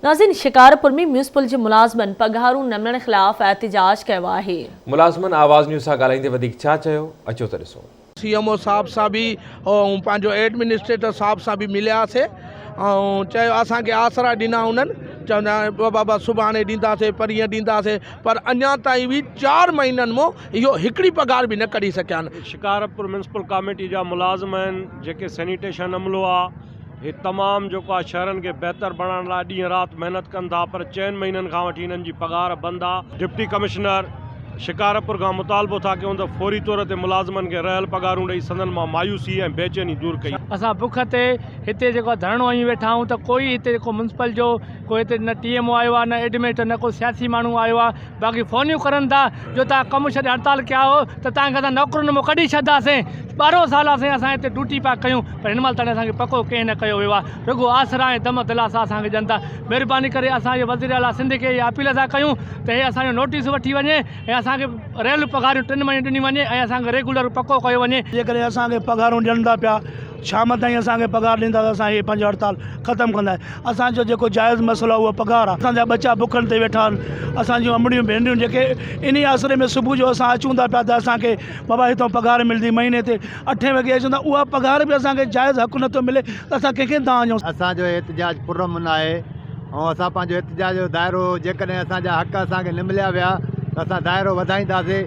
ناظرين شڪارپور ۾ ميونسپل جي ملازمن پگهارون نه ملڻ خلاف احتجاج ڪيو آهي. ملازمن آواز نيوز سان ڳالهائيندي وڌيڪ ڇا چيو اچو ته ڏسو. سي ايم او صاحب سان به ۽ پنهنجو ايڊمنسٽريٽر صاحب سان به ملياسي ۽ چيو اسان کي آسرا ڏنا انهن چوندا بابا سڀاڻي ڏينداسي پرينء ڏينداسي پر اڃا تائين به چار مهينن مون اهو هڪڙي پگهار به نه ڪڍي سگهيا آهن. شڪارپور ميونسپل ڪاميٽي جا ملازم آهن جيڪي سينيٽيشن عملو آ هي تمام جيڪو آ شهرن کي بهتر بڻائڻ لاء ڏينهن رات محنت ڪن ٿا پر چئن مهينن کان وٺي هنن جي پگهار بند آ. ڊپٽي ڪمشنر شڪارپور کان مطالبو ٿا ڪيون ته فوري طور تي ملازمن کي رهيل پگهارون ڏئي سندن مان مايوسي ۽ بيچيني دور ڪئي. اسان بک تي هتي جيڪو آ ڌرڻو هنيون ويٺا آهيون ته ڪوئي هتي جيڪو ميونسپل جو ڪو هتي نه ٽي ايم او آيو آ نه ايڊمنسٽريٽر نه ڪو سياسي ماڻهو آيو آ باقي فونيون ڪرن ٿا جو توهان ڪم ڇڏي هڙتال ڪيا هو ته توهان کي اسان نوڪرين مان ڪڍي ڇڏنداسين. ٻارهون سال آ سائين اسان هتي ڊيوٽي پيا ڪيون پر هن مهل تائين اسان کي پڪو ڪنهن نه ڪيو ويو آ. رڳو آسرا ۽ دم دلاسا اسان کي ڏين ٿا. مهرباني ڪري اسان اهو وزير اعليٰ سنڌ کي اها اپيل ٿا ڪيون ته هي اسان جو نوٽيس وٺي وڃي ۽ اسان کي رهيل پگهاريون ٽن مهينن ڏنيون وڃي ۽ اسان کي ريگولر پڪو ڪيو وڃي. جيڪڏهن اسان کي پگهارون ڏين ٿا پيا شام تائين اسان کي پگهار ڏيندا ته اسان هي پنهنجو هڙتال ختم ڪنداسين. اسان جو جيڪو جائز مسئلو آهي اهو پگهار آهي. اسان جا ٻچا بکن تي ويٺا آهن. اسان جون امڙيون ڀينريون جيڪي انهي آسري ۾ صبح جو اسان اچون ٿا پيا ته اسان کي بابا هتان پگهار ملندي مهيني تي اٺين وڳي اچون ٿا اها پگهار به اسان کي جائز حق نٿو ملي ته اسان ڪنهن کي دانهن ڏيون. اسان جو احتجاج پرامن آهي ۽ اسان پنهنجو احتجاج جو دائرو جيڪڏهن اسان جا حق اسان کي نه مليا ويا ته اسان دائرو وڌائينداسين.